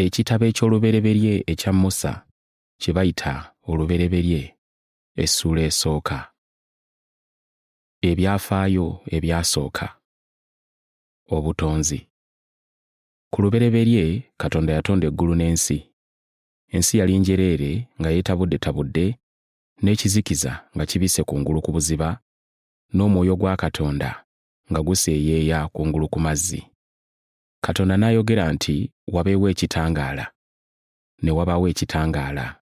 Ekitabo eky'Olubereberye ekya Musa kye bayita Olubereberye, essuula esooka. Ebyafaayo ebyasooka. Obutonzi. Ku lubereberye Katonda yatonda eggulu n'ensi. Ensi yali njereere nga yeetabuddetabudde, n'ekizikiza nga kibisse kungulu ku buziba, n'omwoyo gwa Katonda nga guseeyeeya kungulu ku mazzi. Katonda n'ayogera nti, Wabeewo ekitangaala. Ne wabaawo ekitangaala.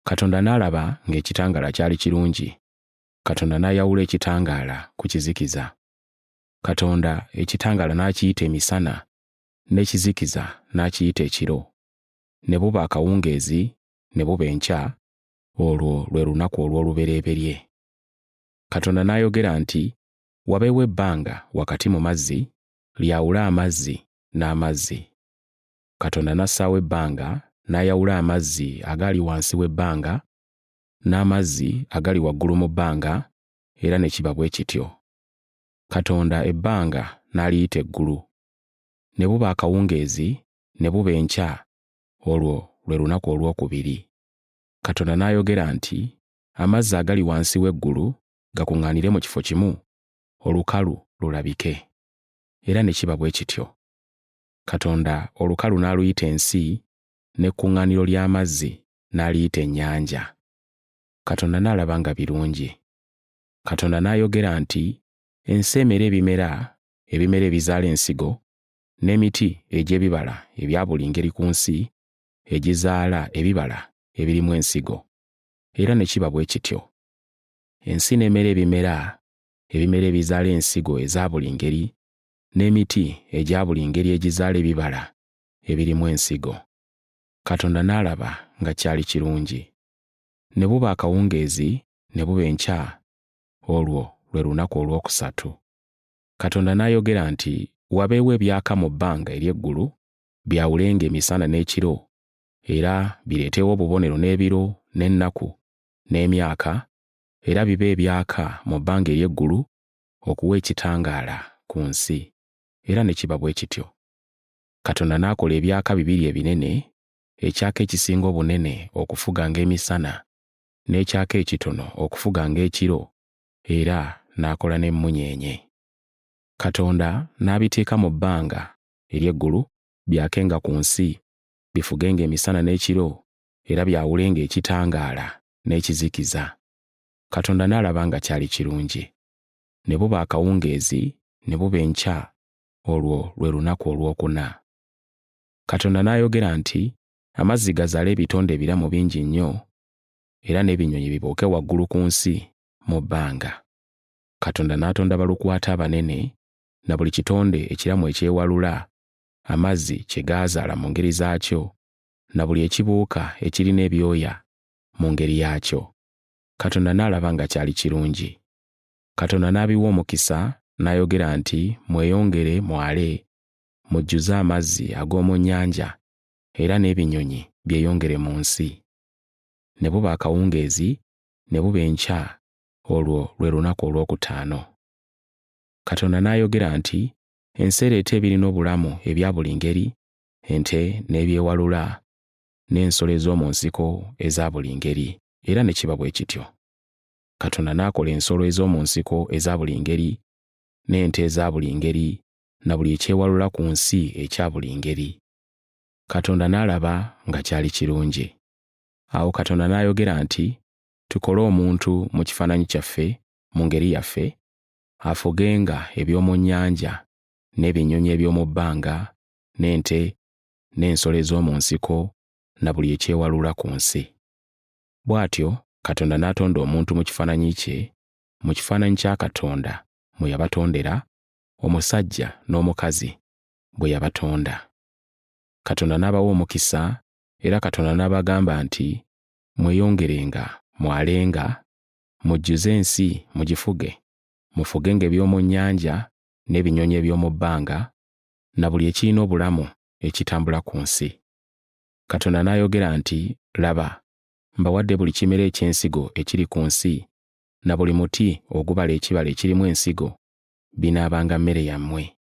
Katonda n'alaba ng'ekitangaala kyali kirungi. Katonda n'ayawula ekitangaala ku kizikiza. Katonda ekitangaala n'akiyita emisana, n'ekizikiza n'akiyita ekiro. Ne buba akawungeezi, ne buba enkya, olwo lwe lunaku olw'olubereberye. Katonda n'ayogera nti, Wabeewo ebbanga wakati mu mazzi, lyawule amazzi n'amazzi. Katonda n'assaawo ebbanga, n'ayawula amazzi agaali wansi w'ebbanga n'amazzi agali waggulu mu bbanga, era ne kiba bwe kityo. Katonda ebbanga n'aliyita eggulu. Ne buba akawungeezi, ne buba enkya, olwo lwe lunaku olwokubiri. Katonda n'ayogera nti, Amazzi agali wansi w'eggulu gakuŋŋaanire mu kifo kimu, olukalu lulabike. Era ne kiba bwe kityo. Katonda olukalu n'aluyita ensi, n'ekkuŋŋaaniro ly'amazzi n'aliyita ennyanja. Katonda n'alaba nga birungi. Katonda n'ayogera nti, Ensi emere ebimera, ebimera ebizaala ensigo, n'emiti egy'ebibala ebya buli ngeri ku nsi, egizaala ebibala ebirimu ensigo. Era ne kiba bwe kityo. Ensi n'emera ebimera, ebimera ebizaala ensigo eza buli ngeri, n'emiti egya buli ngeri egizaala ebibala ebirimu ensigo. Katonda n'alaba nga kyali kirungi. Ne buba akawungeezi, ne buba enkya, olwo lwe lunaku olwokusatu. Katonda n'ayogera nti, Wabeewo ebyaka mu bbanga ery'eggulu, byawulenga emisana n'ekiro, era bireetewo obubonero n'ebiro n'ennaku n'emyaka, era bibe ebyaka mu bbanga ery'eggulu okuwa ekitangaala ku nsi. Era ne kiba bwe kityo. Katonda n'akola ebyaka bibiri ebinene, ekyaka ekisinga obunene okufuganga emisana, n'ekyaka ekitono okufuganga ekiro, era n'akola n'emmunyeenye. Katonda n'abiteeka mu bbanga ery'eggulu byakenga ku nsi, bifugenga emisana n'ekiro, era byawulenga ekitangaala n'ekizikiza. Katonda n'alaba nga kyali kirungi. Ne buba akawungeezi, ne buba enkya, olwo lwe lunaku olwokuna. Katonda n'ayogera nti, Amazzi gazaale ebitonde ebiramu bingi nnyo, era n'ebinyonyi bibuuke waggulu ku nsi mu bbanga. Katonda n'atonda balukwata abanene, na buli kitonde ekiramu ekyewalula, amazzi kye gaazaala mu ngeri zaakyo, na buli ekibuuka ekirina ebyoya mu ngeri yaakyo. Katonda n'alaba nga kyali kirungi. Katonda n'abiwa omukisa, n'ayogera nti, Mweyongere mwale, mujjuze amazzi ag'omu nnyanja, era n'ebinyonyi byeyongere mu nsi. Ne buba akawungeezi, ne buba enkya, olwo lwe lunaku olwokutaano. Katonda n'ayogera nti, Ensi ereete ebirina obulamu ebya buli ngeri, ente n'ebyewalula, n'ensolo ez'omu nsiko eza buli ngeri, era ne kiba bwe kityo. Katonda n'akola ensolo ez'omu nsiko eza buli ngeri, n'ente eza buli ngeri, na buli ekyewalula ku nsi ekya buli ngeri. Katonda n'alaba nga kyali kirungi. Awo Katonda n'ayogera nti, Tukole omuntu mu kifaananyi kyaffe, mu ngeri yaffe, afugenga eby'omu nnyanja, n'ebinyonyi eby'omu bbanga, n'ente, n'ensolo ez'omu nsiko, na buli ekyewalula ku nsi. Bw'atyo Katonda n'atonda omuntu mu kifaananyi kye, mu kifaananyi kya Katonda mwe yabatondera, omusajja n'omukazi bwe yabatonda. Katonda n'abawa omukisa, era Katonda n'abagamba nti, Mweyongerenga, mwalenga, mujjuze ensi mugifuge, mufugenga eby'omu nnyanja n'ebinyonyi eby'omu bbanga, na buli ekirina obulamu ekitambula ku nsi. Katonda n'ayogera nti, Laba, mbawadde buli kimera eky'ensigo ekiri ku nsi, na buli muti ogubala ekibala ekirimu ensigo, binaabanga mmere yammwe.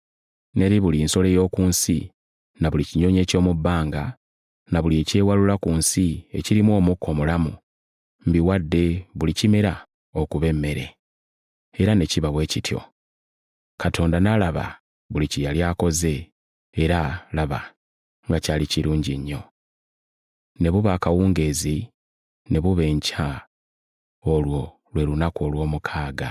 N'eri buli nsolo ey'oku nsi, na buli kinyonyi eky'omu bbanga, na buli ekyewalula ku nsi ekirimu omukka omulamu, mbiwadde buli kimera okuba emmere. Era ne kiba bwe kityo. Katonda n'alaba buli kye yali akoze, era laba, nga kyali kirungi nnyo. Ne buba akawungeezi, ne buba enkya, olwo lwe lunaku olw'omukaaga.